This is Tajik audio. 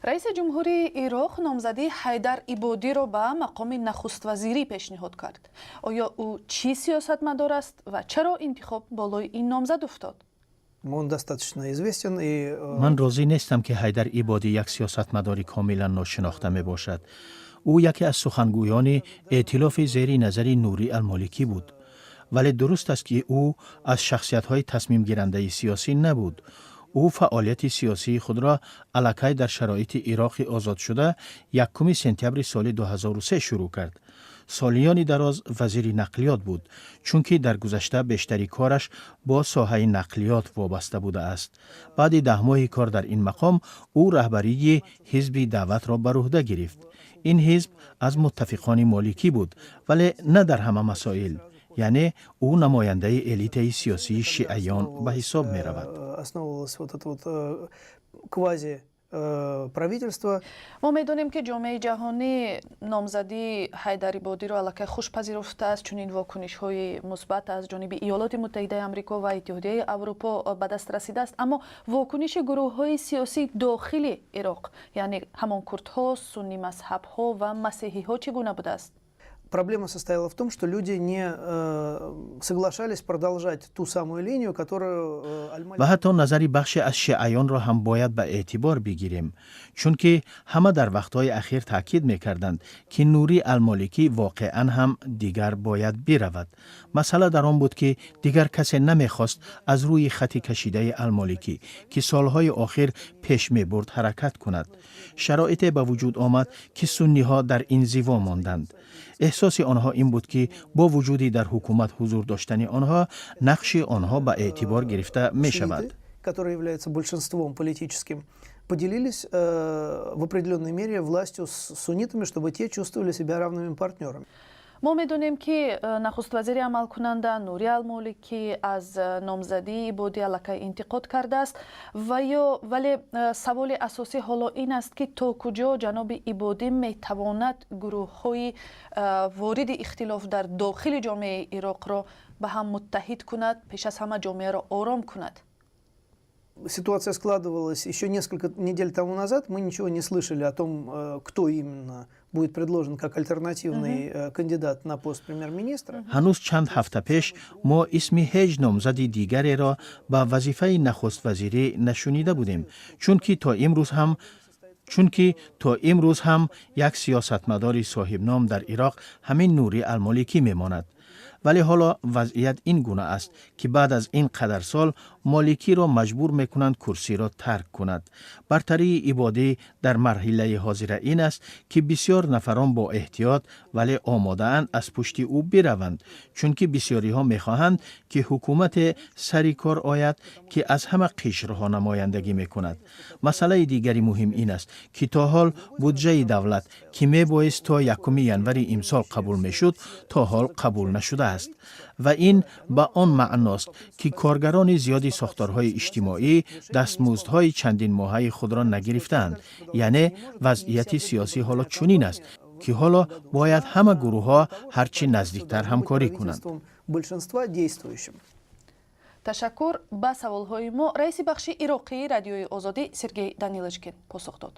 Раиси ҷумҳурии Ироқ номзадии Ҳайдар Ибодиро ба мақоми нахуствазирӣ пешниҳод кард. Оё ӯ чӣ сиёсатмадор аст ва чаро интихоб болои ин номзад уфтод? Он достаточно известен и Ман розӣ нестам, ки Ҳайдар Ибодӣ як сиёсатмадори комилан ношинохта мебошад. Ӯ яке аз сухангӯёни эътилофи зери назари Нурӣ Алмоликӣ буд, вале дуруст аст, ки ӯ аз шахсиятҳои тасмимгирандаи сиёсӣ набуд. Ӯ фаъолияти сиёсии худро аллакай дар шароити Ироқи озодшуда 1 сентябри соли 2003 шурӯъ кард. Солиёни дароз вазири нақлиёт буд, чунки дар гузашта бештари кораш бо соҳаи нақлиёт вобаста будааст. Баъди 10 моҳи кор дар ин мақом ӯ раҳбарии Ҳизби Даъватро бар уҳда гирифт. Ин ҳизб аз муттафиқони Моликӣ буд, вале на дар ҳама масоил, яъне ӯ намояндаи элитаи сиёсии шиаён ба ҳисоб меравад. Основывалось вот это вот квази правительство. Мо медонем, ки ҷомеаи ҷаҳонӣ номзадии Ҳайдар Ибодиро аллакай хуш пазируфтааст. Чунин вокунишҳои мусбат аз ҷониби Иёлоти Муттаҳидаи Амрико ва Иттиҳодияи Аврупо ба даст расидааст. Аммо вокуниши гурӯҳҳои сиёсии дохили Ироқ, яъне ҳамон курдҳо, суннӣ мазҳабҳо ва масеҳиҳо, чӣ гуна будааст? Проблема состояла в том, что люди не соглашались продолжать ту самую линию, которую Ва ҳатто назари бахше аз шиаёнро ҳам бояд ба эътибор бигирем, чунки ҳама дар вақтҳои ахир таъкид мекарданд, ки Нурӣ Алмоликӣ воқеан ҳам дигар бояд биравад. Масъала дар он буд, ки дигар касе намехост аз рӯи хати кашидаи Алмоликӣ, ки солҳои охир пеш мебурд, ҳаракат кунад. Шароите ба вуҷуд омад, ки сунниҳо дар инзиво монданд. Эҳсоси онҳо ин буд, ки бо вуҷуди дар ҳукумат ҳузур доштани онҳо, нақши онҳо ба эътибор гирифта мешавад. Которые являются большинством политическим, поделились в определенной мере властью с суннитами, чтобы те чувствовали себя равными партнерами. Мо медонем, ки нахуствазири амалкунанда Нури Алмоликӣ аз номзадии Ибодӣ аллакай интиқод кардааст ва ё вале саволи асосӣ ҳоло ин аст, ки то куҷо ҷаноби Ибодӣ метавонад гурӯҳҳои вориди ихтилоф дар дохили ҷомеаи Ироқро ба ҳам муттаҳид кунад, пеш аз ҳама ҷомеаро ором кунад? Ситуация складывалась еще несколько недель тому назад. Мы ничего не слышали о том, кто именно будет предложен как альтернативный кандидат на пост премьер-министра. Ҳанӯз чанд ҳафта пеш мо исми ҳеҷ номзади дигареро ба вазифаи нахуствазирӣ нашунида будем, чунки то имрӯз ҳам як сиёсатмадори соҳибном дар Ироқ ҳамин Нурӣ Алмоликӣ мемонад. Вале ҳоло вазъият ин гуна аст, ки баъд аз ин қадар сол Моликиро маҷбур мекунанд курсиро тарк кунад. Бартарии Ибодӣ дар марҳилаи ҳозира ин аст, ки бисёр нафарон бо эҳтиёт, вале омодаанд аз пушти ӯ бираванд, чунки бисёриҳо мехоҳанд, ки ҳукумате сари кор ояд, ки аз ҳама қишрҳо намояндагӣ мекунад. Масъалаи дигари муҳим ин аст, ки то ҳол буҷаи давлат, ки мебоист то 1 январи имсол қабул мешуд, то ҳол қабул нашудааст ва ин ба он маъност, ки коргарони зиёди сохторҳои иҷтимоӣ дастмуздҳои чандин моҳаи худро нагирифтаанд. Яъне вазъияти сиёсӣ ҳоло чунин аст, ки ҳоло бояд ҳама гурӯҳҳо ҳарчи наздиктар ҳамкорӣ кунанд. Большинства действующим. Ташаккур. Ба саволҳои мо раиси бахши ироқии Радиои Озодӣ Сергей Данилочкин посух дод.